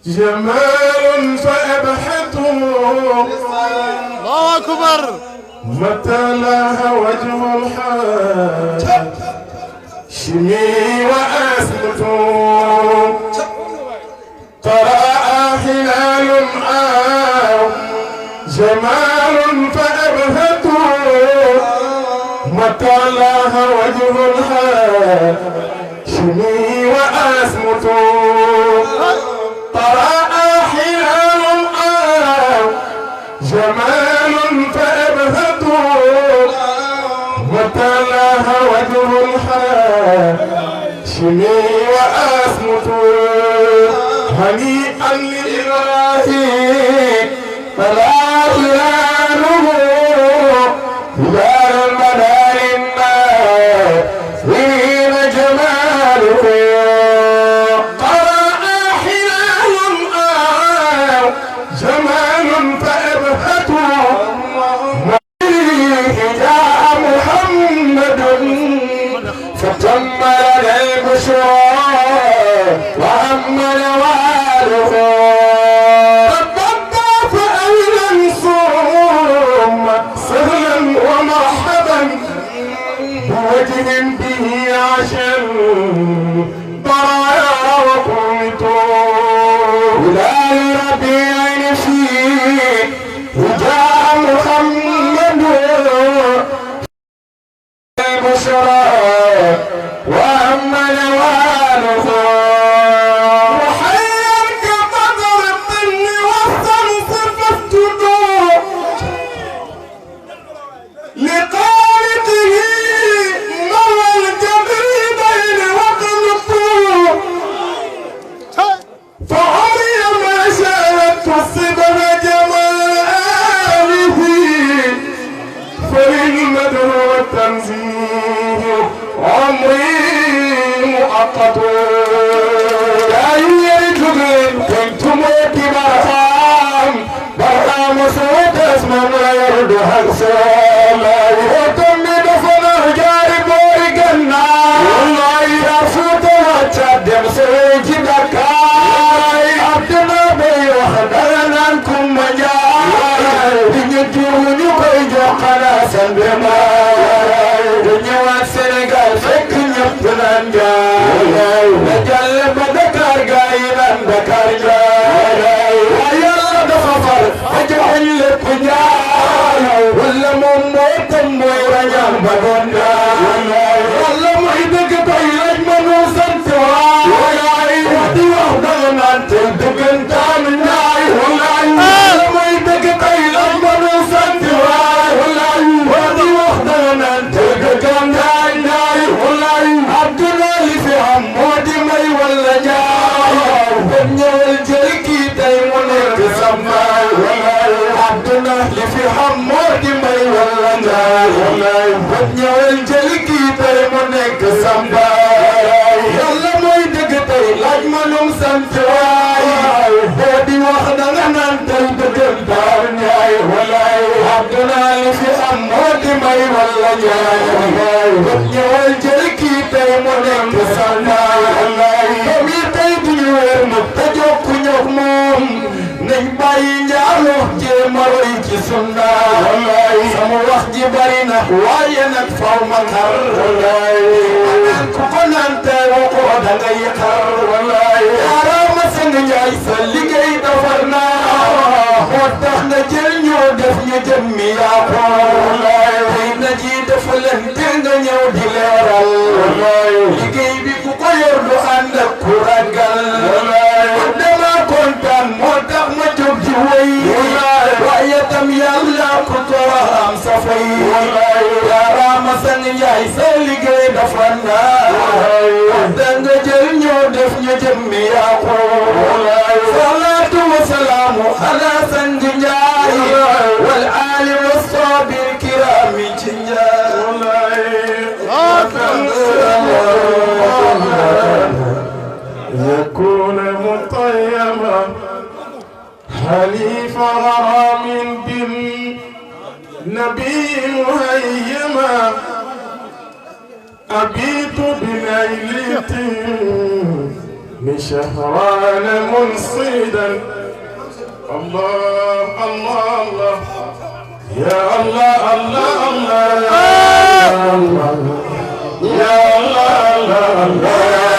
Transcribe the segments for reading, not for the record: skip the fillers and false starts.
جمال فأبحته الله أكبر. متى لاها وجه الحاج شمي وأسمت طرأ هلال جمال فأبهته متى لاها وجه الحاج شمي وأسمت طرأ هلال جمال فأبهته متى لاها وجه الحاشمي وأصمت هنيئا لإلهي فلا هلاله هلال المنال الناظرين جماله قرأ هلال جمال فأبهته جاء محمد فتم لنا البشرى وأما نواله تبدى فأهلا صوم سهلا ومرحبا بوجه به عشا برايا وقمت هلال ربيع فيه وجاء محمد البشرى وأما نواله وحيا كبدر الظل والشمس فاسجدوا لخالقه مولى الجبريلين واقنطوا فعلي ما شاءت تصبر جماله فللمدح والتنزيه عمري مؤقت لا يرجل كنتم كبارهم برام صوت اسمه لا يرد حقسا لا يهتم بدفن رجال بورقنا والله يرفض وتشدم سيجي دكاي عبدنا بي وخدرنا عنكم مجاي بنجوني كي جوقنا سنبما دنيا سنغال فك نبتنا نجاي نجل بدكار قايلا بكار جاي ويلا دففر اجرحل البنياي ولا مموت مويرا بدنا ولا محبك طيلج منوسا سوا ولا ودي وحدنا انت الدقن تامناي ولا محبك طيلج منوسا سوا ولا ودي وحدنا انت الدقن تامناي ولا عبد الله في عمودي مي ولا جاي بني والجلكي دايمون تسمى ولا عبد الله في عمودي مي ولا جاي بني والجلكي دايمون تسمى يلا موي دقتي لاجمنهم سنتواي بودي وحدنا انت الدقن تامناي ولا عبد الله في عمودي مي ولا جاي بني والجلكي دايمون تسمى كمي تيديو متجوك نيوم نباي نيالو جيماروي كي سنة سمو وقت جبارينا واي نكفاو مكر كوكونا انت وقوة دغيقر يارا مسن جاي سلقي دفرنا وطحنا جلنيو دفن جمي ياقو نجي دفلن تلنا نيو دليرال لقي بيكو قيرلو عندك كورانقل ودما كنتان موتاق مجوب جوي وعيتم يالا كتورهم صفي يارا مسن جاي سلقي دفرنا ودن جلنيو دفن جمي ياقو صلاة وسلام على سنجاي والآل والصحب الكرام جنجاي يكون مطيما حليف غرام بالنبي مهيما أبيت بليلة من شهران منصيدا الله الله الله يا الله الله الله يا الله الله الله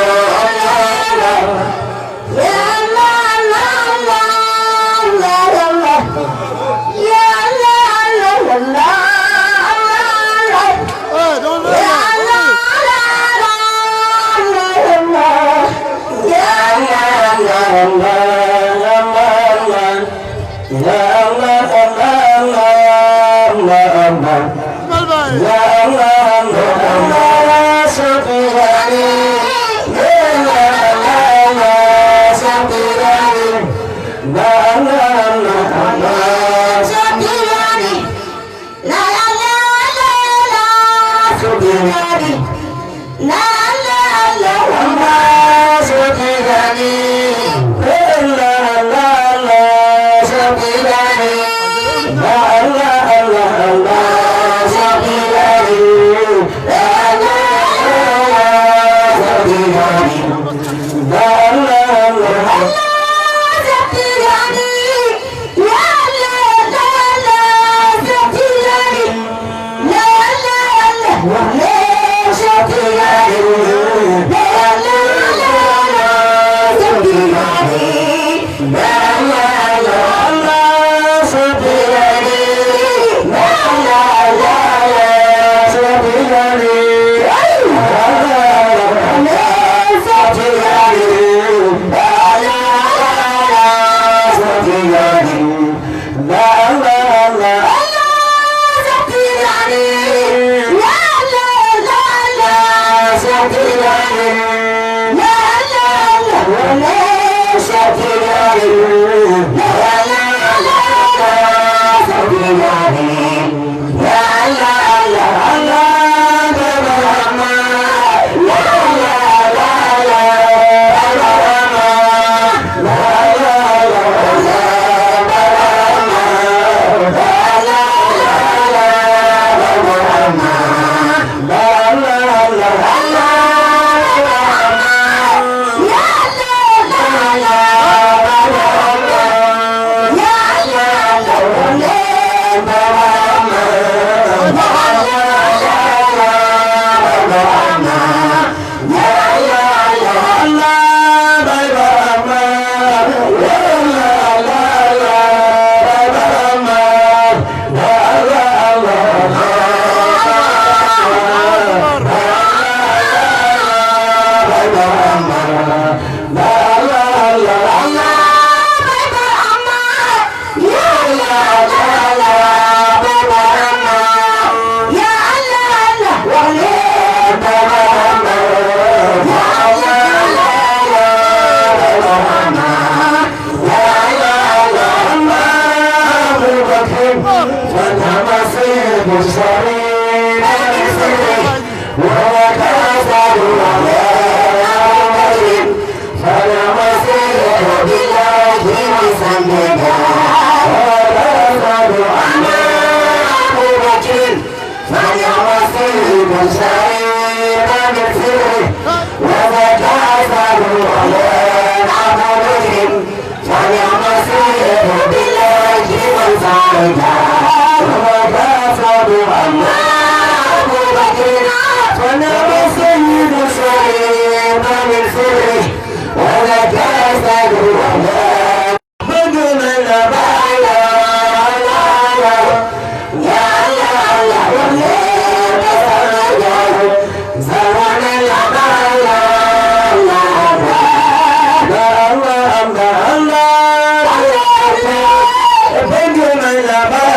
la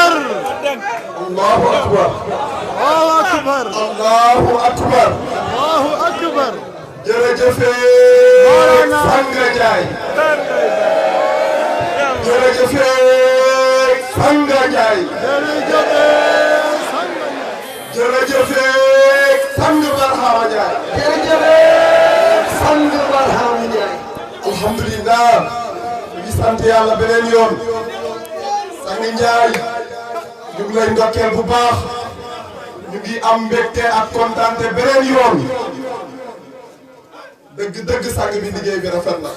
أكبر الله أكبر الله أكبر الله أكبر الله أكبر jërëjëf Sanga Ndiaye jërëjëf Sanga Ndiaye jërëjëf Sang Barhama Ndiaye jërëjëf Sang Barhama Ndiaye alhamdulillah ñu ngi sant yàlla beneen yoon Sang Ndiaye ñu ngi lay ndokkeel bu baax ñu ngi am mbégte ak kontaante beneen yoon dëgg sang bi liggéey bi rafet na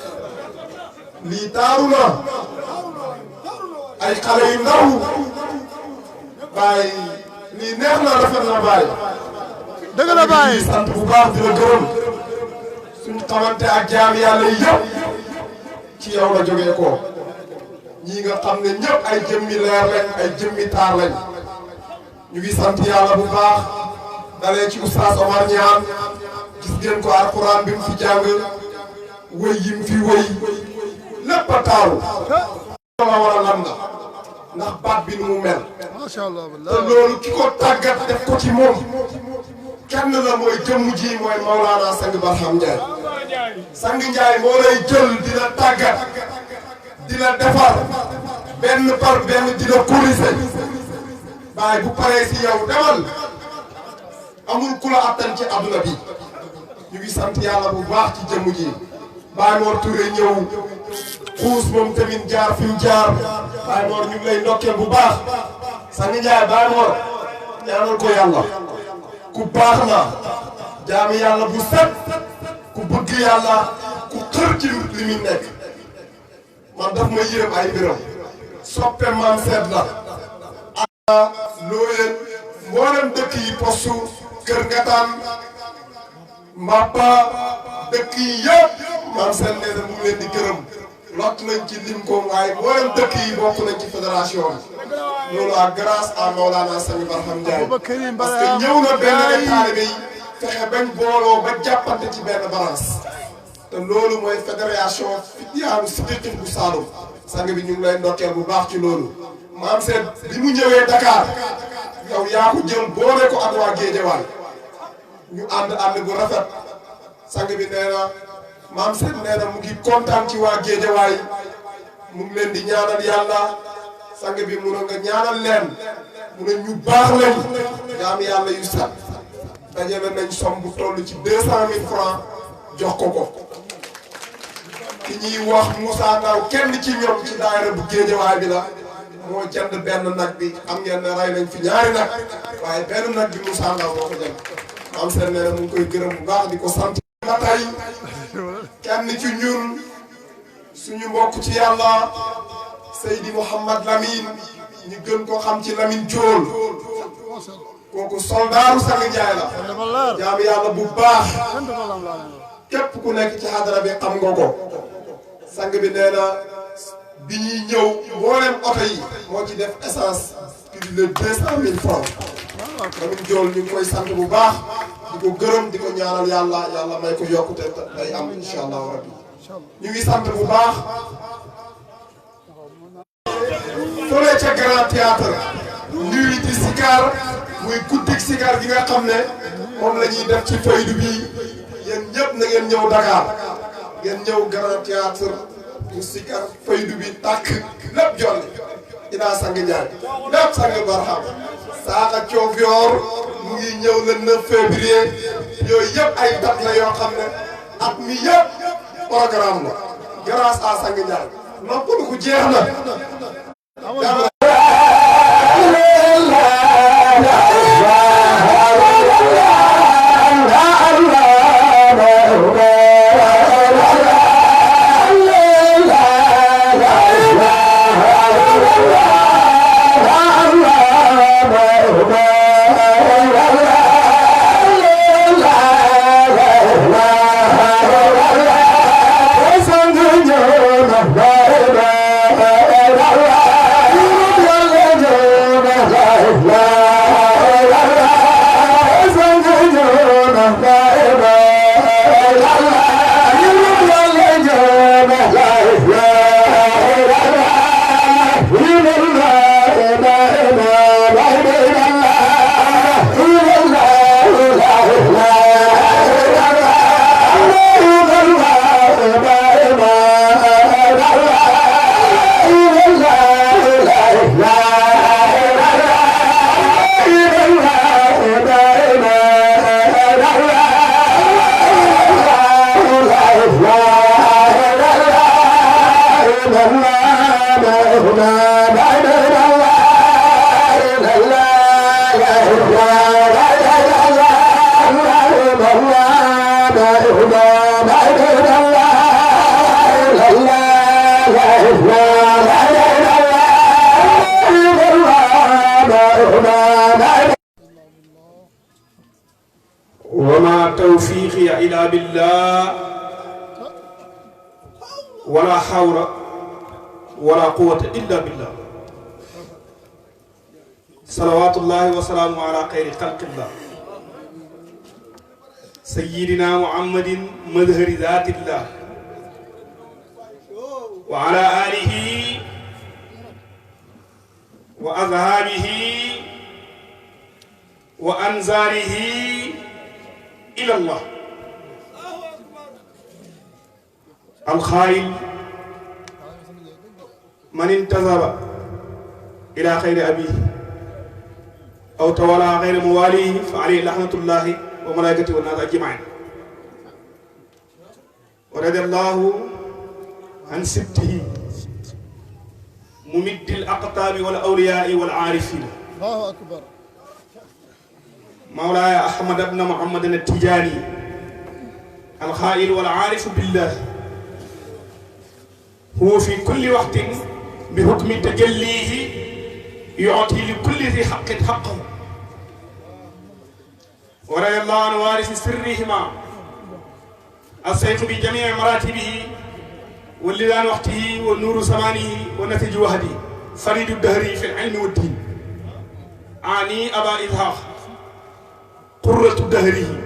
lii taaru na ay xale yu ndaw baay lii neex na rafet na baay dëgg la baay sant bu baax di la gërëm suñu xamante ak jaam yàlla yi yëpp ci yow la jógee ko ñii nga xam ne ñëpp ay jëmmi leer lañ ay jëmmi taar lañ ñu ngi sant yàlla bu baax dalee ci oustaz Omar Niane gis ngeen ko alquran bi mu fi jàng wëy yi mu fi wëy lépp a taaru la war a lan la ndax baat bi nu mu mel macha allah te loolu ki ko tàggat def ko ci moom kenn la mooy jëmm ji mooy Maulana Sang Barham Ndiaye Sang Ndiaye moo lay jël di la tàggat di la defar benn par benn di la corriger waaye bu paree si yow demal amul ku la attan ci adduna bi ñu ngi sant yàlla bu baax ci jëmm ji Baye Mor Touré ñëw xuus moom tamit jaar fi mu jaar Baye Mor ñu ngi lay ndokkeel bu baax Sang Ndiaye Baye Mor ñaanal ko yàlla ku baax na jaami yàlla bu set ku bëgg yàlla ku xër ci li muy nekk man daf may yërëm ay mbiram soppe maam seet la looyeen mboolem dëkk yi postu Kër Ngataan Mbappa dëkk yi yëpp maam seen nee na mu ngi leen di gërëm lott nañ ci lim ko waaye mboolem dëkk yi bokk nañ ci fédération bi loolu ak grâce à Maulana Sang Barham Ndiaye parce que ñëw na benn ne taalibe yi fexe bañ booloo ba jàppante ci benn balance te loolu mooy fédération Fityaaanu Siddiqin bu Saloum sang bi ñu ngi lay ndokkeel bu baax ci loolu maam seen bi mu ñëwee Dakar yow yaa ko jël boole ko ak waa Géejawaay ñu ànd bu rafet sang bi nee na maam seen nee na mu ngi kontaan ci waa Géejawaay mu ngi leen di ñaanal yàlla sang bi mu ne nga ñaanal leen mu ne ñu baax lañ jaam yàlla yu set dajale nañ somme bu toll ci 200 000 francs jox ko ki ñuy wax Moussa Ndaw kenn ci ñoom ci daayira bu Géejawaay bi la moo jënd benn nag bi xam ngeen ne rey nañ fi ñaari nag waaye benn nag bi Moussa Ndaw moo ko jënd am seen nee na mu ngi koy gërëm bu baax di ko sant ba tey kenn ci ñun suñu mbokk ci yàlla Seydi Mouhamad Lamine ñu gën ko xam ci Lamine Diol kooku soldaaru Sang Ndiaye la jaam yàlla bu baax képp ku nekk ci xadara bi xam nga ko sang bi nee na bi ñuy ñëw mboolem oto yi moo ci def essence plus de 200 000 francs Lamine Diol ñu ngi koy sant bu baax di ko gërëm di ko ñaanal yàlla may ko yokkute day am incha allahu rabbi ñu ngi sant bu baax fële ca Grand Théâtre ñuy di sikar muy guddik sikar gi nga xam ne moom la ñuy def ci faydu bi yéen ñëpp na ngeen ñëw Dakar ngeen ñëw Grand Théâtre mu sikar faydu bi tàkk lépp jolli dinaa Sang Ndiaye lépp Sang Barham saaka Coofior mu ngi ñëw le 9 février yooyu yëpp ay date la yoo xam ne at mi yëpp programme la grâce à Sang Ndiaye noppalu ko jeex na وما توفيقي إلا بالله ولا حول ولا قوة إلا بالله صلوات الله وسلامه على خير خلق الله سيدنا محمد مظهر ذات الله وعلى آله وأذهابه وأنزاره إلى الله الخائل من انتظر إلى خير أبيه أو تولى غير مواليه فعليه لعنة الله وملائكته والناس أجمعين ورضي الله عن سبته ممد الأقطاب والأولياء والعارفين الله أكبر مولاي أحمد بن محمد التجاني الخائل والعارف بالله هو في كل وقت بحكم تجليه يعطي لكل ذي حق حقه ورضي الله عن وارث سرهما السيف بجميع مراتبه واللذان وقته والنور زمانه ونتج وهده فريد الدهر في العلم والدين أعني أبا إذهاق قرة دهره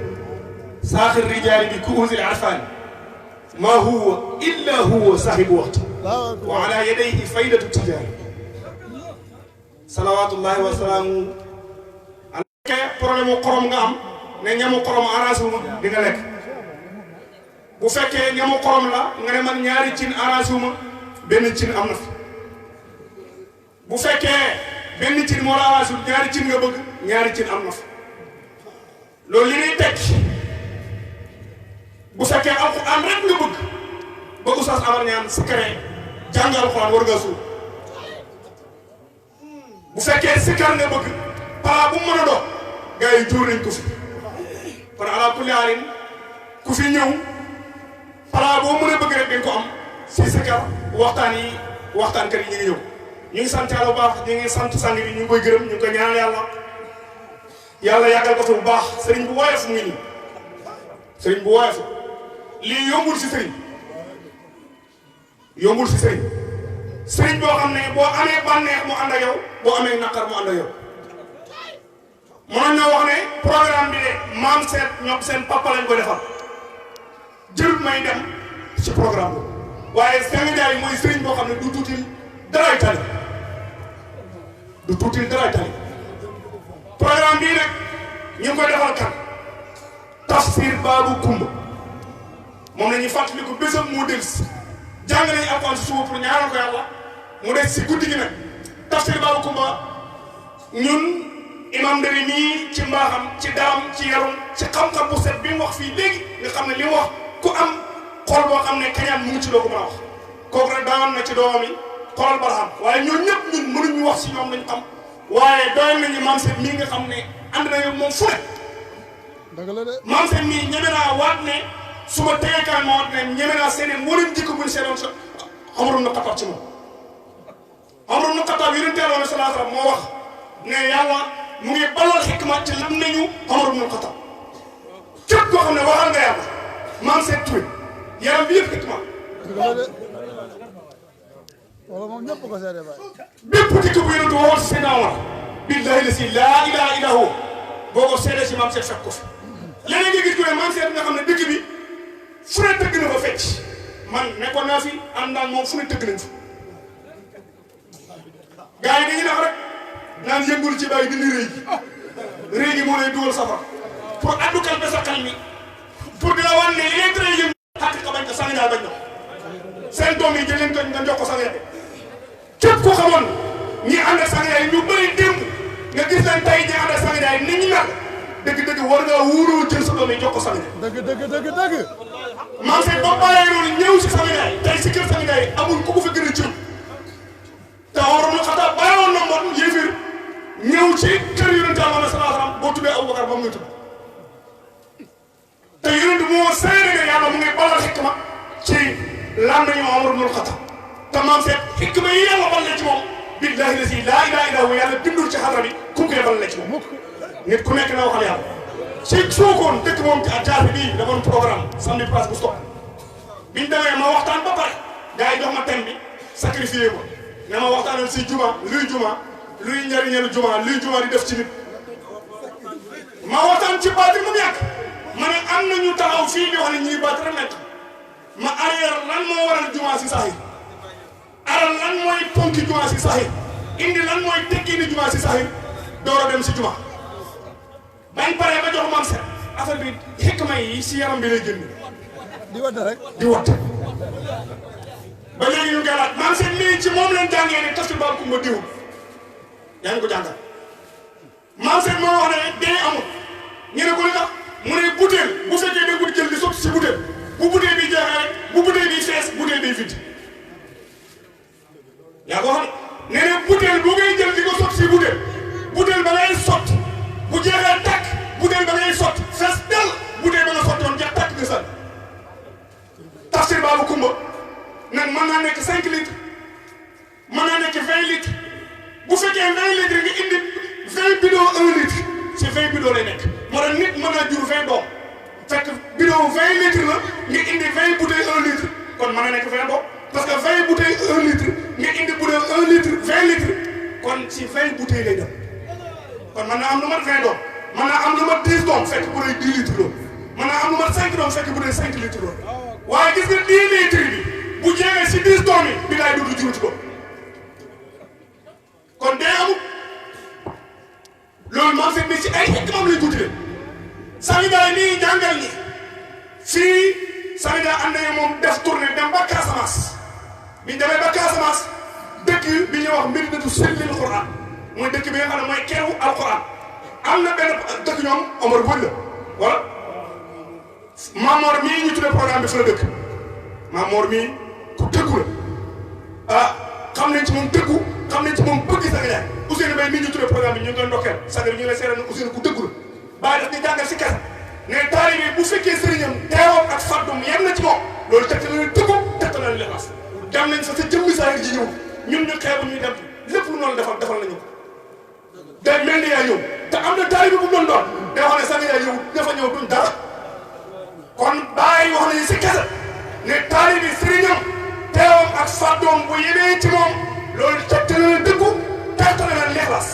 ساخ الرجال بكؤوس العرفان ما هو إلا هو صاحب وقت وعلى يديه فايدة التجارة صلوات الله وسلامه عليك problème xorom nga am ne ñamu xorom arrangé wu di nga lekk bu fekkee ñamu xorom la nga ne man ñaari cin arrangé wu ma benn cin am na fi bu fekkee benn cin moo la arrangé ñaari cin nga bëgg ñaari cin am na fi loolu li ñuy teg bu fekkee alxuraan rek nga bëgg ba Oustaz Amar ñaan sikare jàng alxuraan war nga suur bu fekkee sikar nga bëgg pala bu mën a doon gars yi jóor nañ ko fi kon ala kulli haalin ku fi ñëw pala boo mën a bëgg rek dañ ko am si sikar waxtaankat yi ñu ngi ñëw ñu ngi sant yàlla bu baax ñu ngi sant sang bi ñu ngi koy gërëm ñu ngi koy ñaanal yàlla yàggal ko fi bu baax sëriñ bu woyof mu ngi nii sëriñ bu woyof lii yombul si sëriñ sëriñ boo xam ne boo amee bànneex mu ànd ak yow boo amee naqar mu ànd ak yow mënoon na wax ne programme bi de maam seet ñoom seen papa lañ ko defal jërut may dem ci programme boobu waaye Sëriñ Ndiaye mooy sëriñ boo xam ne du tuutil daraay tali programme bii nag ñu ngi koy defal kan tafsir Babou Coumba moom la ñuy fàttaliku bésam moo dellusi jàng nañu alxuraan si suba pour ñaanal ko yàlla mu des si guddi gi nag tafsir Babou Coumba ñun imam Ndari mii ci mbaaxam ci daam ci yarum ci xam-xam bu set bi mu wax fii léegi nga xam ne li mu wax ku am xol boo xam ne kañaan mu ngi ci doo ko mën a wax kooku nag daawoon na ci doomam yi xolal baraham waaye ñoo ñëpp ñun mënuñu wax si ñoom lañ xam waaye doyal nañu maam seet mii nga xam ne ànd nañu moom fu ne maam seet mii ñeme naa waat ne su ma tegeekaan ma waat ne ñeme naa seedeen waruñ jikko buñ seedoon sa Omar ibn Khattab ci moom Omar ibn Khattab yonent Yàlla sallallahu alayhi wa sallam moo wax ne yàlla mu ngi balal xikma ci lam nañu Omar ibn Khattab képp koo xam ne waxal nga yàlla maam seet Touré yaram bi yëpp xikma wala moom ñëpp ko seede baay bépp dikk bu yonent waxoon si Seydina Omar billahi la si laa ilaha illa hu boo ko seedee si maam seet fekk ko fi léeg-léeg nga gis ko ne maam seet nga xam ne dëkk bi fu ne tëgg na fa fecc man nekkoon naa fi ànd ak moom fu ne tëgg nañ fa gars yi dañuy nax rek naan yëngul ci bàyyi dindi réy gi moo lay dugal safar pour addu kal ba sa xel mi pour di la wan ne li ngay tëree yëngu xaqiqa bañ ko sang daal bañ na seen doom yi jëleen ko nga jox ko sang yaay képp ku xamoon ñi ànd ak sang yaay ñu bëri démb nga gis leen tey ñi ànd ak sang yaay ni ñu mel dëgg-dëgg war ngaa wóoroo jël sa doom yi jox ko sang yaay dëgg maam seet boo bàyyee loolu ñëw si sang yaay tey si kër sang yaay amul ku ko fa gën a cër te waroon na xataa bàyyi woon na mbon yéefir ñëw ci kër yonent Yàlla sallallahu alayhi wa sallam boo tuddee Abubakar ba mu ngi tudd te yonent moo seede ne yàlla mu ngi balal xikma ci lan nañu Omar ibn Khattab te maam seet xikma yi yàlla bal ci moom billahi la si laa ilaaha illa huwa yàlla bindul ci xadra bi ku koy bal la ci moom nit ku nekk na waxal yàlla ci Sokone dëkk moom jaar bii dafa programme samedi place bu stop biñ demee ma waxtaan ba pare gars yi jox ma thème bi sacrifié ma ne ma waxtaanal si juma luy njëriñal juma luy juma di def ci nit ma waxtaan ci baati mu yàgg ma ne am na ñu taxaw fii di wax ne ñii baat rek nekk ma arrière lan moo waral juma si saxir aral lan mooy ponki juma si saxir indi lan mooy teggini juma si saxir door a dem si juma bañ paree ba jox man set affaire bi xikma yi si yaram bi lay génn di wat rek di wat ba léegi ñu galaat man set mii ci moom leen jàngee ne tasul baab kumba diw yaa ngi ko jàngal man set moo wax ne dee amul ñu ne ko li tax mu ne butéel bu fekkee da nga jël di sotti si butéel bu butéel bi jeexee rek bu butéel bi fees butéel bi vide yaa ko xam ne ne butéel bu ngay jël di ko sotti si butéel ba ngay sotti bu jeexee takk butéel ba ngay sotti fees del butéel ba nga sotti woon jeex takk nga sal tafsir baabu kumba nag mën naa nekk 5 litres mën naa nekk 20 litres bu fekkee 20 litres nga indi 20 bidon 1 litre si 20 bidon lay nekk moo tax nit mën naa jur 20 doom fekk bidon 20 litres la nga indi 20 bouteilles 1 litre kon mën na nekk 20 doom parce que 20 bouteilles 1 litre nga indi bidon 1 litre 20 litres kon si 20 bouteilles lay dem kon mën naa am lu mat 20 doom mën naa am lu mat 10 doom fekk bu dee 10 litres loolu mën naa am lu mat 5 doom fekk bu dee 5 litres loolu waaye gis nga 10 litres bi bu jeexee si 10 doom yi bi laay dugg juróom ci doom kon dee amul loolu maa fekk ni ci ay hikmam lañ ko tuddee Sénégal nii jàngal ñi fii Sénégal ànd nañu moom def tournée dem ba Casamance biñ demee ba Casamance dëkk bi ñuy wax Médinatu Sellil Alxuraan mooy dëkk bi nga xam ne mooy keewu alxuraan am na benn dëkk ñoom Omar Boy la wala Mamor mii ñu tuddee programme bi fa la dëkk Mamor mii ku dëggu la ah xam nañ ci moom dëggu xam nañ ci moom bëgg Sénégal Ousseynou Mbaye mii ñu tuddee programme bi ñu ngi doon ndokkeel Sénégal ñu ngi lay seeral ne Ousseynou ku dëggu la bàyyi daf ñu jàngal si kese ne taalibe bu fekkee sëriñam teewoon ak fàddum yem na ci moom loolu tegtal na leen dëggu tegtal na leen lexaas dem nañ sa jëmmi saa ji ñëw ñun ñu xeebu ñuy dem lépp lu noonu defal nañu ko day mel ni yaa ñëw te am na taalibe bu mën doon day wax ne Sénégal yow dafa ñëw duñ dara kon bàyyi wax nañu si kese ne taalibe sëriñam teewoon ak fàddoom bu yemee ci moom loolu tegtal na leen dëggu tegtal na leen lexaas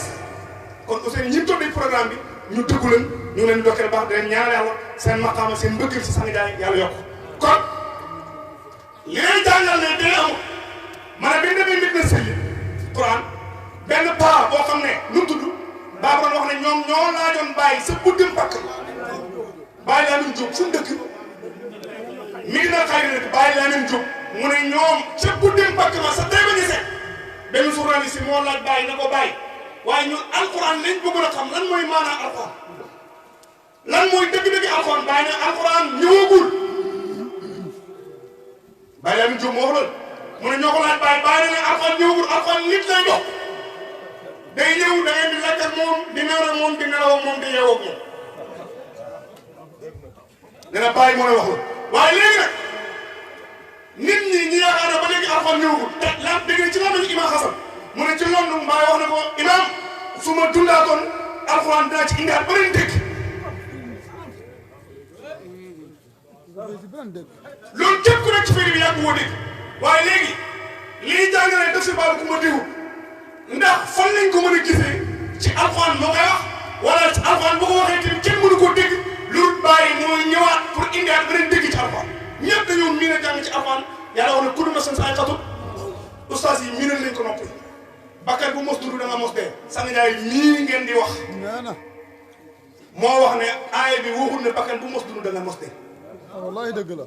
kon Ousseynou ñi toog programme bi ñu dëggu leen ñu ngi leen di dokkeel baax di leen ñaanal yàlla seen maqaama seen mbëggeel si Sénégal yàlla yokk kon li lay jàngal ne day amul maanaam bi demee mit na sëlli Quran benn paa boo xam ne nu mu tudd baa doon wax ne ñoom ñoo laajoon bàyyi sa buddim pakk bàyyi laa leen jóg fu mu dëkk mi ngi na xayri rek bàyyi laa leen jóg mu ne ñoom sa buddim pakk ma sa tey ba gisee benn journaliste moo laaj bàyyi na ko bàyyi waaye ñun alquran lañ bëggoon a xam lan mooy maanaam alquran lan mooy dëgg-dëgg alquran bàyyi ne alquran ñëwagul bàyyi laa leen jóg moo wax loolu mu ne ñoo ko laaj bàyyi na ne alquran ñëwagul alquran nit lay dox day ñëw da ngeen di lekk ak moom di naan ak moom di nelaw ak moom di yeewoo ak moom dana bàyyi moo lay wax loolu waaye léegi nag nit ñi ñi yaakaar ne ba léegi alquran ñëwagul te la dégg nga ci lan lañu Imam Xasan mu ne ci loolu Mbaye wax na ko Imam su ma dundaatoon alquran dinaa ci indiwaat beneen dëkk loolu képp ku nekk ci fii bi yàgg woo dégg waaye léegi liy jàngale def si baalu ku ma diwu ndax fan lañ ko mën a gisee ci alxuraan moo koy wax wala ci alxuraan boo ko waxee tamit kenn mënu koo dégg lu bàyyi mooy ñëwaat pour indiwaat beneen dégg ci alxuraan ñëpp dañoo miin a jàng ci alxuraan yàlla wax ne kudu na seen sa ay xatut ustaas yi miinal nañ ko noppi bakkat bu mos dund da nga mos dee sang jaay lii ngeen di wax moo wax ne aaya bi waxul ne bakkat bu mos dund da nga mos dee wallahi dëgg la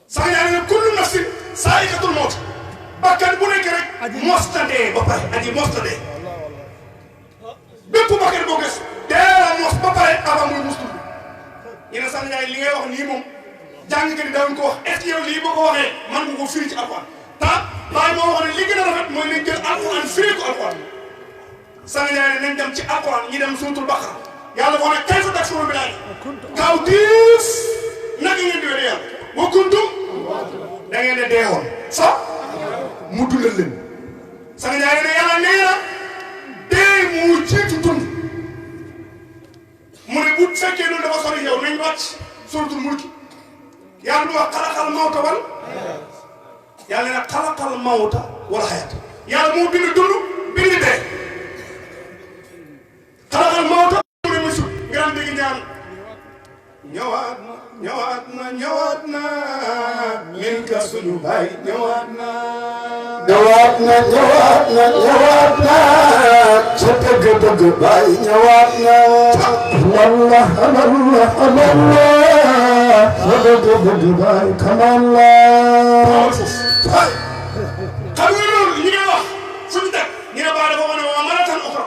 sang jaay ne kullu nafsin saa'ikatul mawt bakkan bu nekk rek mostandee ba pare aji mostandee bépp bakkan boo gis dee la mos ba pare avant muy mus tudd ñu ne sang jaay li ngay wax nii moom jàngkat yi daawuñ ko wax est-ce que yow lii boo ko waxee man nga ko firi ci alxuraan Baay moo wax ne li gën a rafet mooy nañ jël alxuraan firi ko alxuraan sang jaay ne nañ dem ci alxuraan ñi dem suuratul Baqara yàlla wax ne kayfa takfuruuna billaahi kaw diis naka ngeen di wér yàlla wa kuntum da ngeen ne deewoon sax mu dundal leen sang Njaay ne yàlla nee na dee mu jiitu dund mu ne bu fekkee loolu dafa sori yow nañ wàcc suratul mulki yàlla du wax xalaqal mawta wal yàlla ne xalaqal mawta wal xayaata yàlla moo bind dund bind dee xalaqal mawta mu ne musu nga daan dégg ñaan ñëwaat na ñëwaat na ñëwaat na min ka suñu baay ñëwaat na ñëwaat na ñëwaat na ñëwaat na ca dëgg-dëgg baay ñëwaat na Allah Allah Allah ca dëgg-dëgg baay kaman la xam nga loolu ñi ngay wax fu ñu teg ñu ne baa dafa wane waa maratan uxra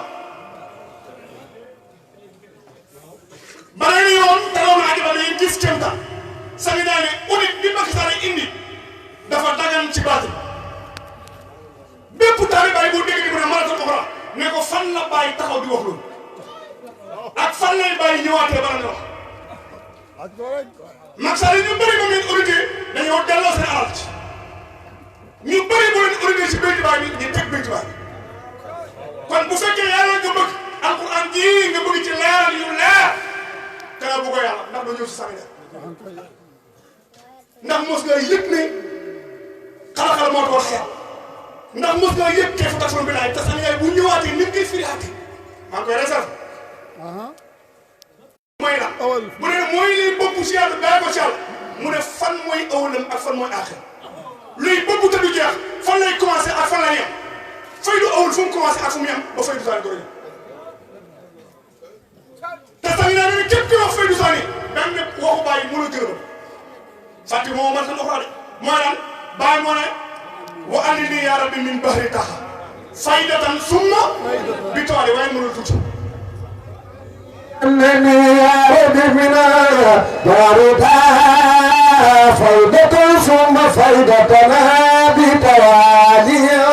beneen yoon taxaw naa ba dañuy gis kéemta sami naa ne audit bi Macky Sall indi dafa dagan ci baatin bépp taalibaay boo dégg di mu ne maratan uxra ne ko fan la bàyyi taxaw di wax loolu ak fan lay bàyyi ñëwaatee bala nga wax Macky Sall ñu bëri moom leen audité dañoo delloo seen alal ci ñu bëri boo leen audité ci béykat baay bi ñu teg béykat baay kon bu fekkee yàlla nga bëgg alquran ji nga bëgg ci leeral yu leer kana bu ko yàlla ndax doo ñëw si sami ndax mos nga yëg ne xala-xala moo tax xeet ndax mos nga yëg keefu taxoon bi laay te sami yaay bu ñëwaatee ni mu koy firiaatee maa ngi koy réserve mooy la mu ne mooy liy bopp si yàlla bàyyi ko si yàlla mu ne fan mooy awalam ak fan mooy aaxir luy bopp te du jeex fan lay commencé ak fan lay yem fay du awul fu mu commencé ak fu mu yem ba fay du saani ko yem te sami naa ne képp ki wax fay du saani daan ne waxu bàyyi mu la gërëm fàtte moo man tan oxraa de mooy lan bàyyi moo ne wa andi nii yaa rabbi min bahri taxa faydatan summa bi toole waaye mënul tuuti أنني يا رب من باردها فايدة ثم فايدتنا بتواليها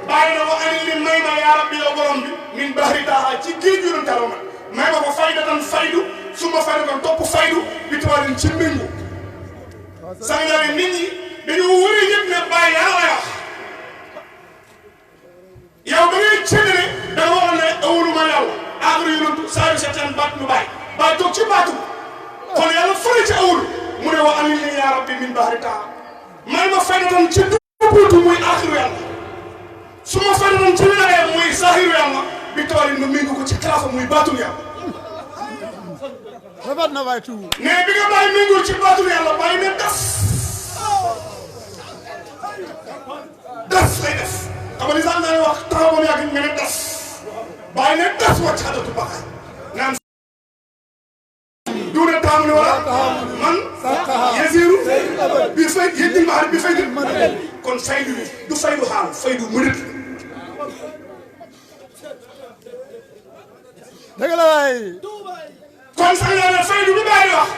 bàyyi na wa andi li may ma yaa rabbi yow borom bi min bahri taxa ci géej yu doon taloo ma may ma ko faydatan faydu summa faydatan topp faydu bi toole ci mbéngu sang naa ne nit ñi dañoo war a yëg ne bàyyi yaa lay wax yow ba ngay séddale da nga waxoon ne awuluma yàlla aaxiru yonantu saa yu seetaan baat lu bàyyi bàyyi toog ci baatu kon yàlla fële ci awul mu ne wa anil ni yaa rabbi min bahri taa may ma faydatan ci duubuutu muy aaxiru yàlla su ma faydatan ci wilaaya muy saahiru yàlla bi tool yi ma méngu ko ci xilaafa muy baatul yàlla rafet na waay tuuti. mais bi nga bàyyi méngul ci baatul yàlla bàyyi ne das lay def xam nga li sax naa wax taxaw ba mu yàgg nga ne das bàyyi ne das wàcc xadatu bakaay naan duuna taamu ne wala man yasiru bi fay yëddil ma bi fay kon faydu bi du faydu xaal faydu mënit dëgg la waay. kon sax naa ne faydu bi bàyyi wax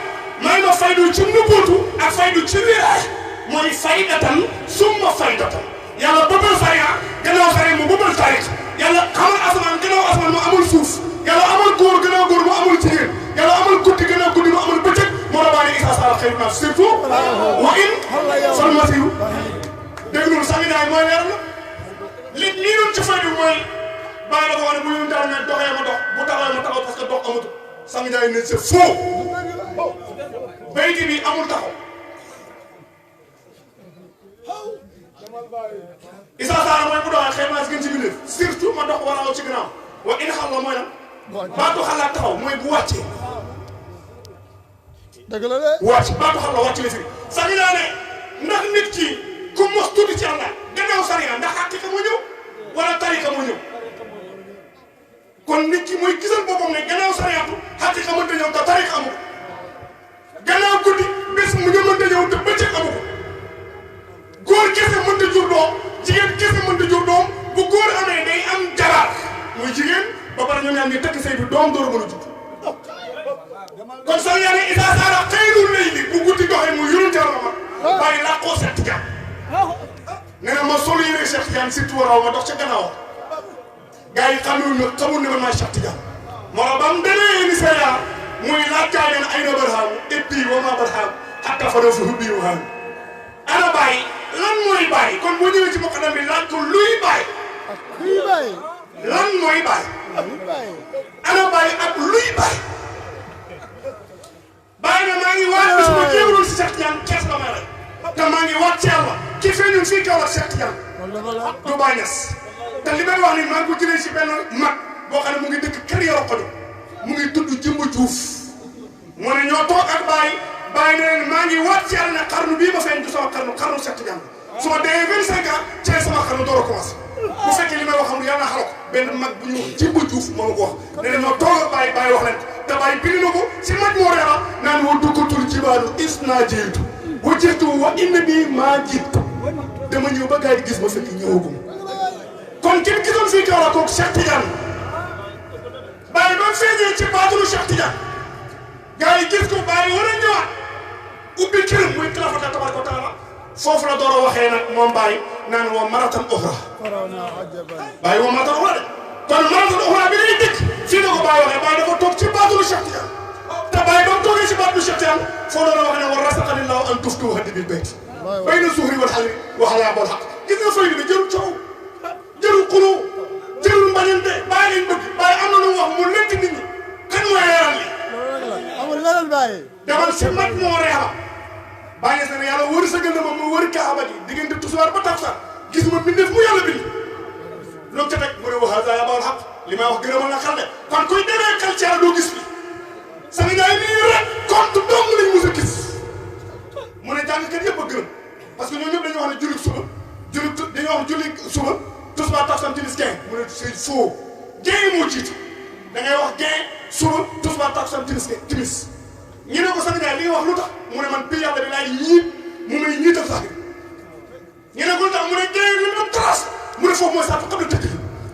may ma faydu ci nubuutu ak faydu ci wilaay mooy faydatan summa faydatan yàlla bëbal sariya gannaaw sariya mu bëbal taarix yàlla xamal asamaan gannaaw asamaan mu amul suuf yàlla amul góor gannaaw góor mu amul jigéen yàlla amul guddi gannaaw guddi mu amul bëccëg moo la bàyyi Isa Sall xëy na surtout wa in fal masiru dégg nga sànni naay mooy leer na lii doon ci faydu mooy bàyyi la ko wax ne bu ñu daal ne doxee ma dox bu taxawee ma taxaw parce que dox amatul sànni naay ne c'est faux bayti bi amul taxaw Isa Sall mooy bu doxee xëy na gën ci biir surtout ma dox war a aw ci ginnaaw wa in xal la mooy lan baatu xalaat taxaw mooy bu wàccee dëgg la de. wàcc baatu xal la wàcc la firi sànni naa ne ndax nit ki ku mos tuuti ci Allah gannaaw sariya ndax xaqiqa moo ñëw wala tarika moo ñëw kon nit ki mooy gisal boppam ne gannaaw sariyaatu xaqiqa mënta ñëw te tarika amu ko gannaaw guddi bés mu ñu mënta ñëw te bëccëg amu ko góor kese mënta jur doom jigéen kese mënta jur doom bu góor amee day am jabar muy jigéen ba pare ñoom ñaar ñu tekki say bi doom door a mën a judd kon sax yaa ne Isa Sall xëyrul layli bu guddi doxee mu yurul jaww ma bàyyi làqoo Cheikh Tidiane nee na ma solu yére Cheikh Tidiane surtout waraw ma dox ca gannaaw gars yi xamul ne man maay Cheikh Tidiane moo tax ba mu demee Nigeria muy laaj gaa leen ay na barhaamu et puis wa ma barhaam hatta fa doo fi hubbi yu haam ana bàyyi lan mooy bàyyi kon boo ñëwee ci muqaddam bi laaj ko luy bàyyi luy bàyyi lan mooy bàyyi luy bàyyi ana bàyyi ak luy bàyyi bàyyi na maa ngi waat bis ma jéewul si Cheikh Tidiane kees ba may rey te maa ngi waat ci yàlla ki feeñoon fii kaw ak Cheikh Tidiane du Baay Ñas te li may wax ni maa ngi ko jëlee si benn mag boo xam ne mu ngi dëkk kër Yoro Xaju mu ngi tudd Jimba Juuf mu ne ñoo toog ak bàyyi ne leen maa ngi waat ci yàlla ne xarnu bii ma feeñ du sama xarnu Cheikh Tidiane su ma dee 25 ans ci sama xarnu door a commencé bu fekkee li may wax xam ne yàlla na xala ko benn mag bu ñu wax Jimba Juuf moo ma ko wax ne leen ñoo toog ak bàyyi wax leen te bàyyi bind na ko si maj moo reera naan wa duggatul jibaalu is naa jiitu wa jiitu wa inna bii maa jiitu dama ñëw ba gars yi gis ma fekk ñëwagum kon kenn gisoon fii kaw la kooku Cheikh Tidiane bàyyi ba feeñee ci baatulu Cheikh Tidiane gars yi gis ko bàyyi war a ñëwaat ubbi këram muy kilafata tabaraka wa taala foofu la door a waxee nag moom bàyyi naan woo maratan uxra bàyyi woo maratan uxra de kon maratan uxra bi day dëkk fii la ko bàyyi waxee bàyyi dafa toog ci baatulu Cheikh Tidiane te bàyyi ba mu toogee ci baatulu Cheikh Tidiane foo doon a wax ne wa rasaqanillahu an tuftu haddi bil bayt bayna suhri wal xalri wa xalaa bol xaq gis nga fay bi jërul coow jërul xuloo jërul mbañante bàyyi leen bëgg bàyyi am na lu mu wax mu lënt nit ñi kan mooy leeral li amul leneen bàyyi demal si mat moo reexa bàyyi sa ne yàlla wër sa gën a ma mu wër kaaba gi diggante tusuwaar ba takkusaan gis ma bindeef mu yàlla bind loolu ca teg mu ne wax yaa bawal xaq li may wax gën a mën a xel de kon kuy demee xel ci yàlla doo gis li Sénégal yi nii rek compte dong lañ mos a gis mu ne jàngkat yëpp a gërëm parce que ñoo ñëpp dañuy wax ne julli suba dañuy wax julli suba tisbaar takkusaan timis gee mu ne c'est faux gee moo jiitu da ngay wax gee suba tisbaar takkusaan timis ñu ne ko Sénégal li nga wax lu tax mu ne man bii yàlla bi laay ñiit mu may ñiital sax ñu ne ko lu tax mu ne gee li mu trace mu ne foofu mooy sax xam ne tëgg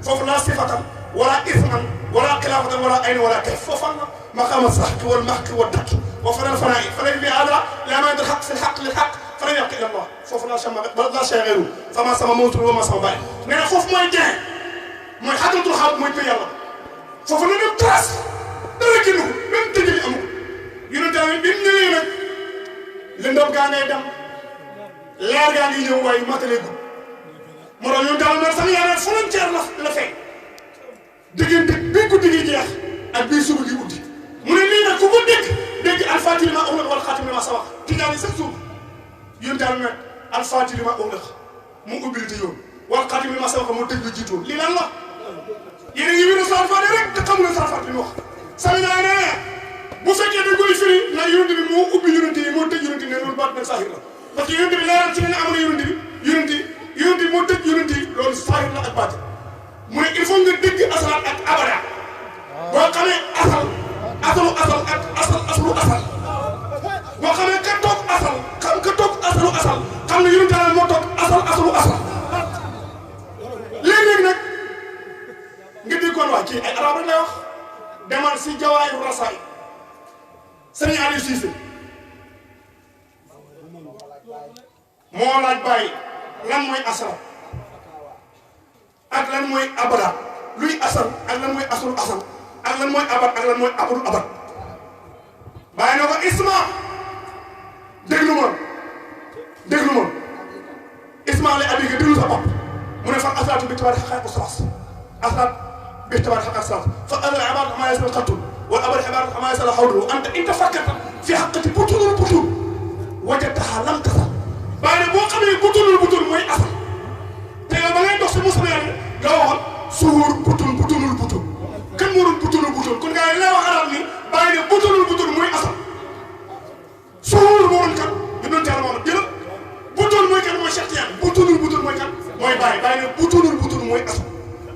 foofu laa sifatan wala isman wala xilaafatan wala ayni wala kayf foofu am na maqaama saxki wal maxki wa dakki wa fanal fanaa'i fanal bi ala la ma dal xaq fi xaq li xaq fana yàq ila Allah foofu laa sama laa cheru fama sama mawtul wa ma sama bàyyi nee na foofu mooy gee mooy xadratul xaal mooy pay yàlla foofu la dem trace dara génn ko même tëjali amu ko yonent tamit bi mu ñëwee nag lëndëm gaa ngay dem leer gaa ngi ñëw waaye matalee gud moo tax yonent tamit sax yaa ne frontière la fekk diggante bii guddi gi jeex ak bii suba gi uddi mu ne lii nag ku ko dégg alfaatihi limaa ughliqa wal xaatimi limaa sabaqa Tijaan sax suuf yonent tamit alfaatihi limaa ughliqa mu ubbi te yoon wal xaatimi limaa sabaqa moo tëj lu jiitoon lii lan la yéen a ngi wéru Sëriñ Faati rek te xamu leen Sëriñ Faati li mu wax Sénégal nee bu fekkee dañ koy firi na yonent bi moo ubbi yonent yi moo tëj yonent yi ne loolu baat nag saahir la parce que yonent bi leeral ci ne amoon na yonent bi moo tëj yonent yi loolu saahir la ak baat mu ne il faut nga dégg asal ak abada boo xamee asalu asal ak aslu asal boo xamee ka toog asal asalu asal xam ne yonent daal moo toog asalu asal léeg-léeg nag nga déggoon wax kii ay arab rek lay wax demal si jawaayu rasaay Sëriñ Aliou Cissé moo laaj bàyyi lan mooy asal ak lan mooy abada luy asal ak lan mooy asul asal ak lan mooy abad ak lan mooy abadul abad bàyyi na ko isma déglu ma isma lay abi nga déglu sa bopp mu ne fan aslaatu bi tabaari xaqaaqu salaas aslaat bi tabaari xaqaaqu salaas fa adal ibadat ma yasal xattul wal abad ibadat ma yasal xawlu anta inta fakkata fi xaqati butunul butul wajataha lam tasal bàyyi ne boo xamee butunul butul mooy asal te yow ba ngay dox si musulmaan yi nga waxoon suur butunul butul kan moo doon butunul butul kon nga lay wax arab ni bàyyi ne butunul butul mooy asal suur moo doon kan ñu doon teel moom jëlal butul mooy kan mooy Cheikh Tidiane butunul butul mooy kan mooy bàyyi ne butunul butul mooy asal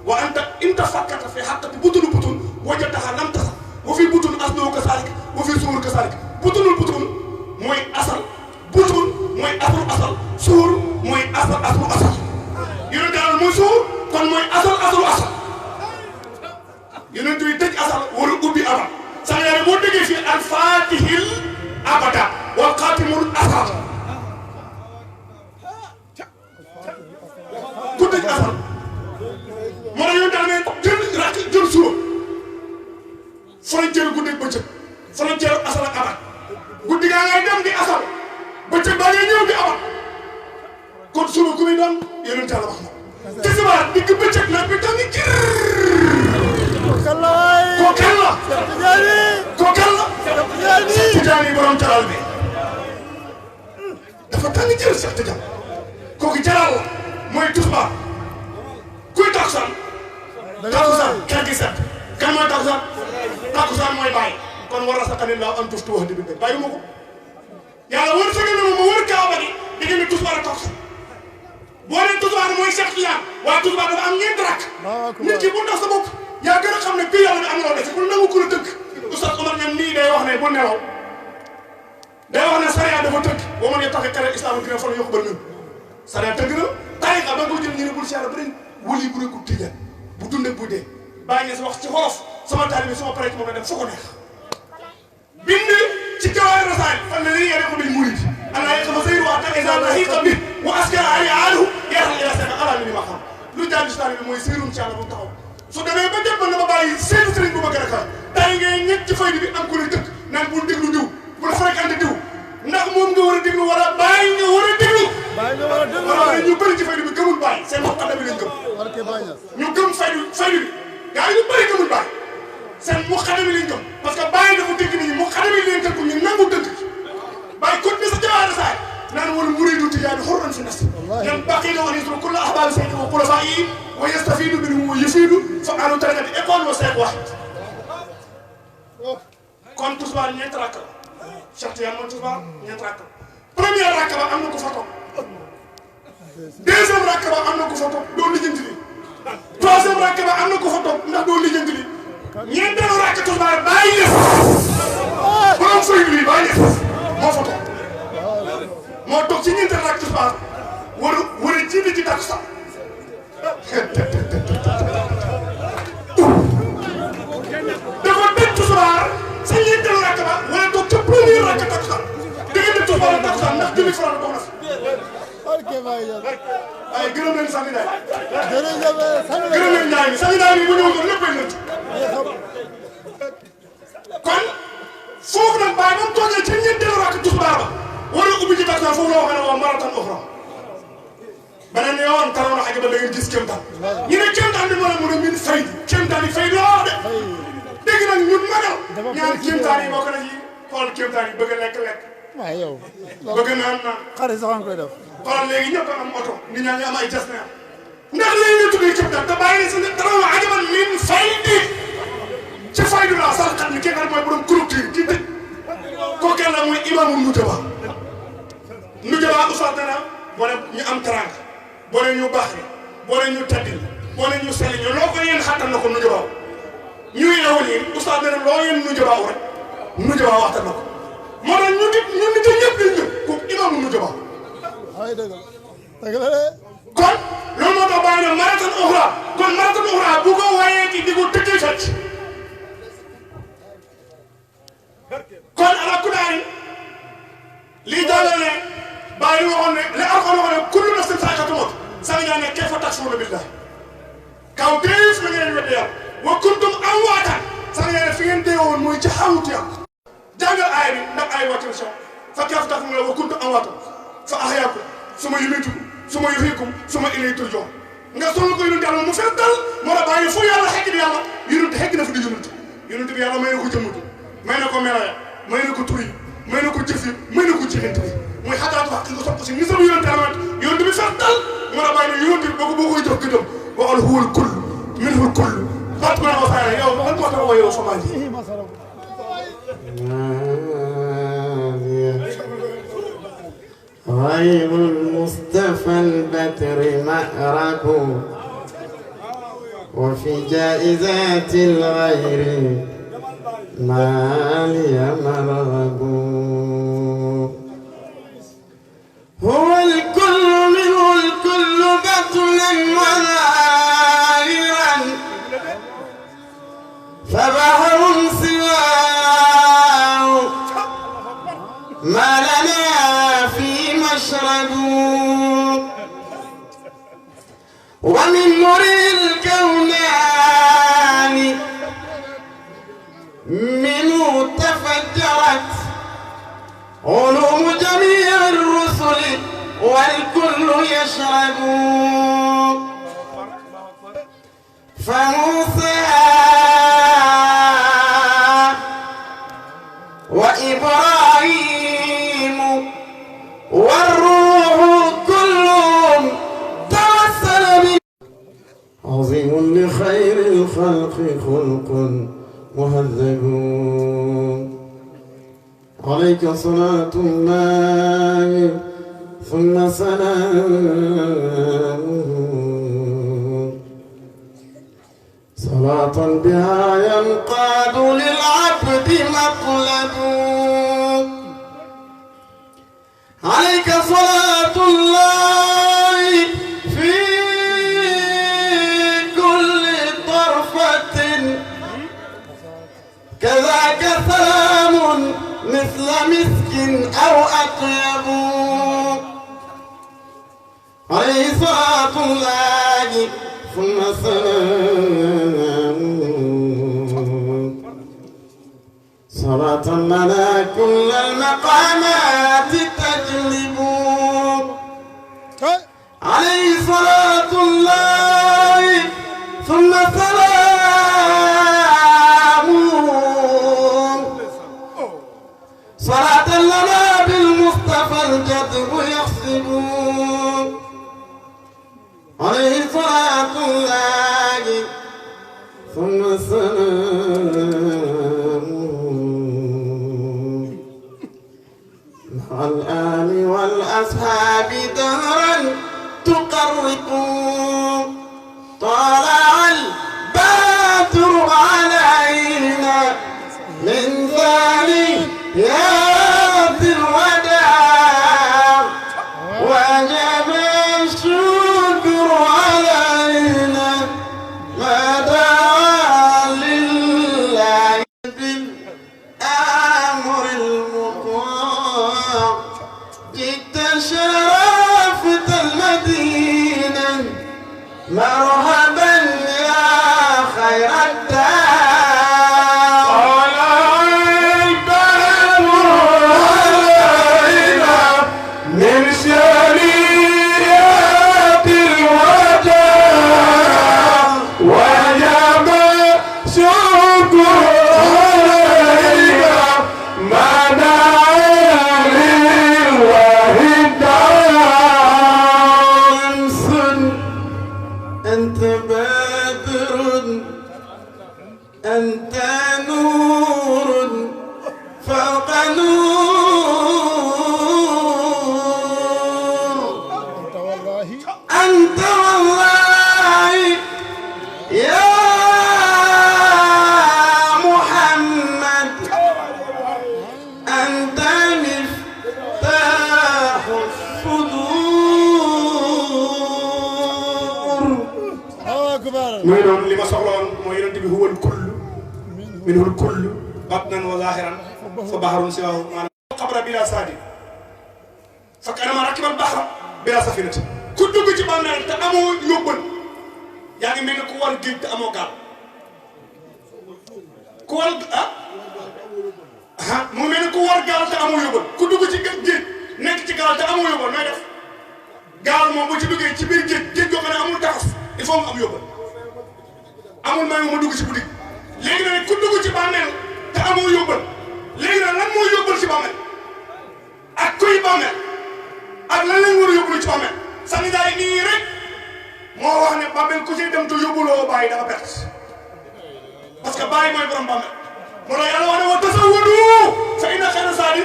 wa anta inta fakkata fi xaqati butunul butul wajataha lam tasal wa fi butul aslu kasalik wa fi suur kasalik butunul butul mooy asal butul mooy asal suur mooy asal yonent daal mooy suur kon mooy asal yonent yi tëj asal wala ubbi abad sax yaa ne boo déggee fii alfaatihil abada wal xaatimul asal ku tëj asal moo tax yonent daal ne jël suba frontière guddeeg bëccëg frontière asal ak abad guddi gaa ngay dem di asal bëccëg baa ngay ñëw di abad jër Kokal la waay. kokal la Cheikh Tidiane. kokal la Cheikh Tidiane. Cheikh Tidiane borom taral bi dafa tàng jër Cheikh Tidiane kooku jaral la mooy tusbaar kuy takkusaan takkusaan kenn gi set kan mooy takkusaan takkusaan mooy bàyyi kon war a sa xanin laa am tuf tu wax di bi bàyyi ma ko yàlla wër sëgal na ma wër kaaba gi diggante tusbaar ak takkusaan boo nee tusbaar mooy Cheikh Tidiane waaye tusbaar dafa am ñeenti rakk nit ki bu ndax sa bopp yaa gën a xam ne bii yàlla bi am na loo def bu nangu ku la tënk Oustaz Omar ñam nii day wax ne bu nelaw day wax ne sariya dafa tënk boo mën nga taxe kare islam dina fa la yokk ba ñun sariya tënk na tariqa ba nga ko jël ñu ne bul siyaara bëri wali bu nekkul Tidiane bu dundee bu dee bàyyi nga si wax ci xolof sama taalibe sama pare ci moom la dem fu ko neex bind ci jawaay rasaay fan la lii yore ko bil murid Allah yaqma sayru wa ta'ala iza lahiqa bi wa askara ali alahu yarhal ila sana ala li ma xam lu jàng ci taalibe mooy séerum ci Yàlla bu taxaw su demee ba jëpp na ma bàyyi seen sëriñ bu ma gën a kaw tay ngay ñett ci faydu bi am ku lay tëkk naan bul déglu diw bul fréquenté diw ndax moom nga war a déglu wala bàyyi nga war a déglu bàyyi nga war a déglu wala ñu bëri ci faydu bi gëmul bàyyi seen muqaddam bi lañ gëm barke Baye Niass. ñu gëm faydu bi gaa yi ñu bëri gëmul bàyyi seen muqaddam bi lañ gëm parce que bàyyi dafa dégg nit ñi muqaddam bi leen tënk ñu nangu dëgg bàyyi continué sa jawaar saay naan wala muridu tijaani xurran fi nafsi ñan baqi la wax ni kulla ahbaabi sayyidi wa xulafaa'i wa yastafiidu minhum wa yufiidu fa alu tariqati école wa seeq wax kon tusbaar ñeenti rakk la Cheikh Tidiane moom tusbaar ñeenti rakk la première rakk ba am na ko fa toog deuxième rakk ba am na ko fa toog doo lijjanti li troisième rakk ba am na ko fa toog ndax doo lijjanti li ñeenteelu rakk tusbaar bàyyi ñëf borom feuille bi bàyyi ñëf moo fa toog moo toog ci ñeenteelu rakk tusbaar war a jiite ci takkusaan dafa tëj tusbaar sa ñeenteelu rakk ba wala toog ca premier rakk takkusaan diggante tusbaar ak takkusaan ndax julli faral dox na fi. barke Baye Niass. ay gërëm leen Sani Ndiaye. jërëjëf Sani gërëm leen Ndiaye bi Sani Ndiaye bi bu ñëwoon léppay lënt. kon foofu nag bàyyi ba mu toogee ca ñeenteelu rakk tusbaar ba war a ubbi ci takkusaan foofu la waxee ne waa marathon uxra beneen yoon taroon na xaj ba da ngeen gis kéemtaan ñu ne kéemtaan bi moo la mën a min fay kéemtaan yi fay loo de dégg nag ñun magal ñaari kéemtaan yi bokk na ci xool kéemtaan yi bëgg a lekk waaw yow. bëgg naan naan xarit sax nga koy def. xoolal léegi ñëpp am oto nit ñaa ngi am ay jas neer ndax léegi nga tuddee kéemtaan te bàyyi si ne taroon na xaj ba min fay di ci fay du laa sax xam ni kii xam mooy borom clôture kii tëj kooku la muy imaamu Nujaba Nujaba Oustaz dana boo ne ñu am teranga boo ne ñu baax ni boo ne ñu tedd ni boo ne ñu sell ñu loo ko yéen xattan na ko Nujaba ñu yeewu nii Oustaz dana loo yéen Nujaba rek Nujaba waxtaan na ko moo tax ñu nit ñëpp dañ ñëw kooku imaamu Nujaba ay dëgg la dëgg la de. kon loolu moo tax bàyyi na marathon uxra kon marathon uxra bu ko wayee ki di ko tëjee fecc kon ala kudaay lii jàllale ne bàyyi waxoon ne li Alxuraan waxoon ne kullu nafsin zaa'iqatul mawt sax ñaa ne kayfa takfuruuna billaah kaw déef la ngeen weddi yàlla wa kuntum amwaatan sax ñaa ne fi ngeen dee woon mooy ci xawut yàlla jàngal aay bi ndax aay wàcc na si fa kayfa takfuruuna wa kuntum amwaatan fa ahyaakum summa yumiitukum summa yuhyiikum summa ilayhi turja'uun nga soxla ko yonent yàlla mu fees dal moo tax bàyyi fu yàlla xegg di yàlla yonent xegg na fa di yonent bi yàlla may na ko jëmm may na ko melaya may na ko tur yi may na ko jëf yi may na ko jëfante bi muy xataatu xaq nga sopp si ni sama yonent yàlla yonent bi fees dal moo tax bàyyi ne yonent bi boo koy jox gëddam waxal huwal kull minhul kull bat ma ko faare yow man moo tax wa yow sama ji غير المصطفى البتر مأرب وفي جائزات الغير ما لي مرغب هو الكل منه الكل بطلا وظاهرا فبحر سواه ما لنا في مشرب ومن نور الكونان منه تفجرت علوم جميع الرسل والكل يشرب فموسى وإبراهيم والروح كلهم توسل به. عظيم لخير الخلق خلق مهذب عليك صلاة الله ثم سلامه صلاة بها ينقاد للعبد مطلب. عليك صلاة الله في كل طرفة كذاك سلام مثل مسك أو أطيب. عليه صلاة الله ثم سلام صلاة لنا كل المقامات تجلب. عليه صلاة الله ثم سلام صلاة لنا بالمصطفى الجذب يحسب. عليه صلاة الله ثم سلام مع الآل والأصحاب دهرا تقرق. طلع البدر علينا من ثنيات الوداع وجب الشكر علينا ما دعا لله بالأمر المطاع. جئت شرفت المدينة مرحبا يا خير الدار. أنت بدر أنت نور فوق نور. أنت والله يا محمد أنت مفتاح الصدور. mooy doon li ma soxloon mooy yonent bi huwal kull minhul kull batnan wa zahiran fa baharun siwahu maanaam xabra bila saadi fakk anama rakibal baxra bila safinati. ku dugg ci bàmmeel te amoo yóbbal yaa ngi mel ne ku war géej te amoo gaal. ku war mu mel ne ku war gaal te amoo yóbbal. ku dugg ci géej nekk ci gaal te amoo yóbbal nooy def. gaal moom bu ci duggee ci biir géej géej goo xam ne amul tafas il faut mu am yóbbal. amul may ma dugg ci boutique léegi nag ku dugg ci bàmmeel te amoo yóbbal léegi nag lan moo yóbbal ci bàmmeel ak kuy bàmmeel ak lan lañ war a yóbbalu ci bàmmeel. sànni jaay nii rek moo wax ne bàmmeel ku ci dem te yóbbuloo bàyyi dafa perte parce que bàyyi mooy borom bàmmeel. moo tax yàlla wax ne wa tasawwadu fa inna xayra zaadi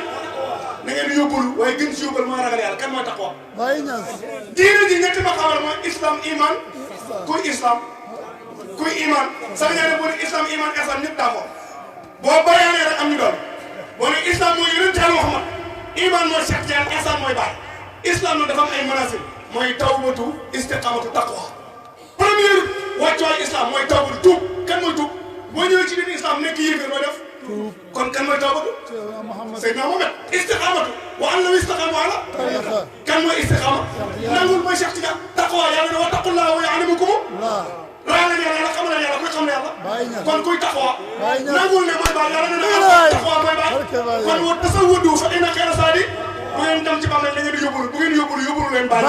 na ngeen yóbbalu waaye gën ci yóbbal mooy ragal yàlla kan mooy taqwa. diine ji ñetti ma xamal mooy islam iman kuy islam. kuy iman sax nga ne boo ne islam iman ihsan ñëpp d'accord boo bayaanee rek am ñu doon boo ne islam mooy yonent Yàlla Muhammad iman mooy Cheikh Tidiane ihsan mooy baay. islam nag dafa am ay manasib mooy tawbatu istiqamatu taqwa. première wàccuwaay islam mooy tawbatu tuub. kan mooy tuub boo ñëwee ci biir islam nekk yéeféer mooy def kon kan mooy tawbatu Seydina Muhammad. istiqamatu wa an law istaqamu ala kan mooy istiqama nangul mooy Cheikh Tidiane. taqwa yàlla ne wa taqullaha wa yu'allimukum ragal yàlla xamal yàlla kuy xam yàlla kon kuy taxawa nangul ne mooy baal yàlla ne taxawa mooy baal kon wa tasawwadu fa inna xayra zaadi bu ngeen dem ci bàmmeel da ngeen di yóbbulu bu ngeen yóbbulu leen baal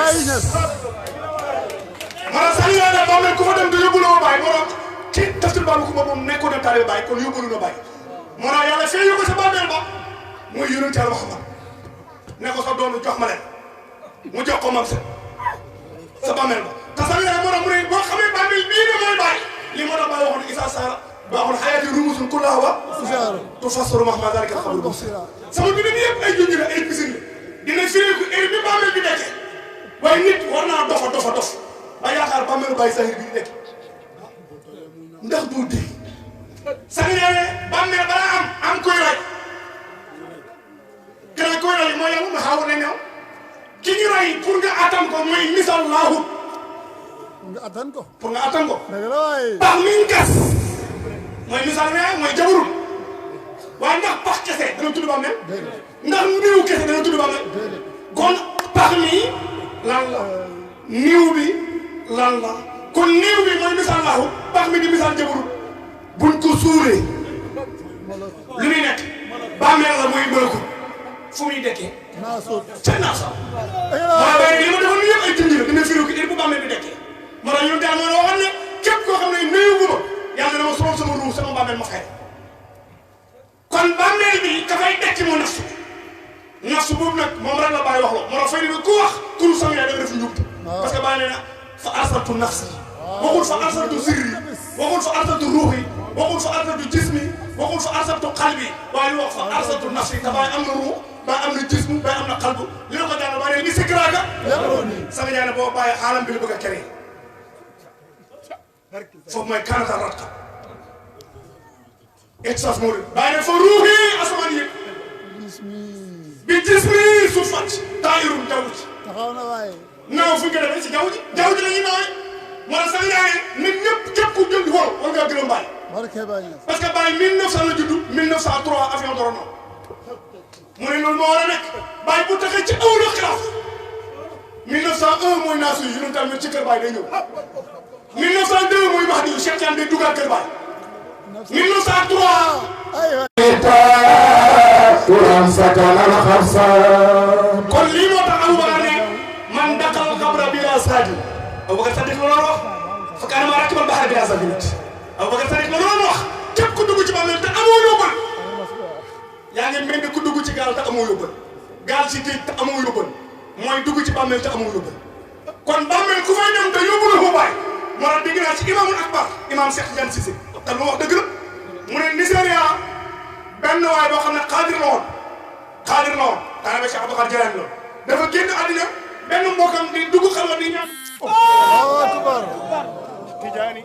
maanaam sax yaa ne bàmmeel ku fa dem te yóbbuloo baal bàyyi moo tax ci tafsir Babou Coumba moom nekkoon na taalibe bàyyi kon yóbbalu na bàyyi moo tax yàlla fee yóbbu sa bàmmeel ba muy yonent Yàlla Muhammad ne ko sa doom jox ma leen mu jox ko mam sa bàmmeel ba te sax yàlla moo tax mu ne boo xamee bàmmeel bii ne mooy bàyyi li moo tax bàyyi waxoon Issa Sara baaxul xayaati rumusun kullaha wa tufassiru mahma zalika al-xabru basira sama dund bi yëpp ay junj la ay bisin la dina firi ko heure bi bàmmeel bi nekkee waaye nit war naa dofa ba yaakaar bàmmeelu bàyyi sahir bi di nekk ndax du dee sax ne bàmmeel balaa am koy rey keneen koy rey mooy yàlla ma xaaw ne ñëw ki ñu rey pour nga attan ko mooy misal laahut nga attan ko pour nga attan ko dëgg la waay pax mi ñu gas mooy misal ne mooy jabarul waaye ndax pax kese dana tudd bàmmeel ndax niiw kese dana tudd bàmmeel kon pax mi lan la niiw bi lan la kon niiw bi mooy misal laahut pax mi di misal jabarul buñ ko suuree lu muy nekk bàmmeel la mooy mëlëku fu muy dekkee naa sóot ca naa sax maa bay li ma defoon yëpp ay junj la dina firi ko bu bàmmeel bi dekkee moo tax ñun daal moo waxoon ne képp koo xam ne nuyu gu ma yàlla dama soxla sama ruux sama bàmmeel ma fay kon bàmmeel bi dafay dekki moo nafsu boobu nag moom rek la bàyyi wax la moo tax fay bi ku wax turu sama yaay da nga def njubte parce que bàyyi nee na fa arsaltu nafsi waxul fa arsaltu sirri waxul fa arsaltu ruuxi waxul fa arsaltu jismi waxul fa arsaltu qalbi waaye wax fa arsaltu nafsi te bàyyi am na ruux bàyyi am na jismu bàyyi am na qalbu li la ko jàll bàyyi ne ni sikraaka sama yaay ne boo bàyyi xaalam bi la bëgg a créé foofu mooy kanata ratka exas moo de bàyyi ne fa ruuxi asamaan yëpp bi jismi suuf fàcc taayirum jaww ji taxaw na waay naaw fu ñu ko defee si jaww ji la ñuy naawee moo tax sama yaay nit ñëpp képp ku jëm di xool war ngaa gërëm Baye barke Baye parce que Baye 1900 la judd 1903 avion doron na mu ne loolu moo war a nekk Baye bu taxee ci awlu xilaaf 1901 mooy naasu yi yonent tamit ci kër Baye day ñëw 1902 mooy Mahdi Cheikh Tidiane day dugal kër Baye 1903 kon lii moo tax Aboubacar ne man daqal xabra bila saadi Aboubacar Sadiq la loolu wax fa kaana maa rakibal bahra bila safinat Aboubacar Sadiq la loolu wax képp ku dugg ci bàmmeel te amoo yóbbal yaa ngi mel ni ku dugg ci gaal te amoo yóbbal gaal ci géej te amoo yóbbal mooy dugg ci bàmmeel te amoo yóbbal kon bàmmeel ku fay dem te yóbbu la fa bàyyi moo tax dégg naa ci imaamul akbar imaam Cheikh Tidiane Cissé te lu wax dëgg la mu ne Nigéria benn waay boo xam ne xaadir la woon daanaka Cheikh Abdou Khadre Jilani la dafa génn àddina benn mbokkam di dugg xalwa di ñaan. Allahu akbar Tijaani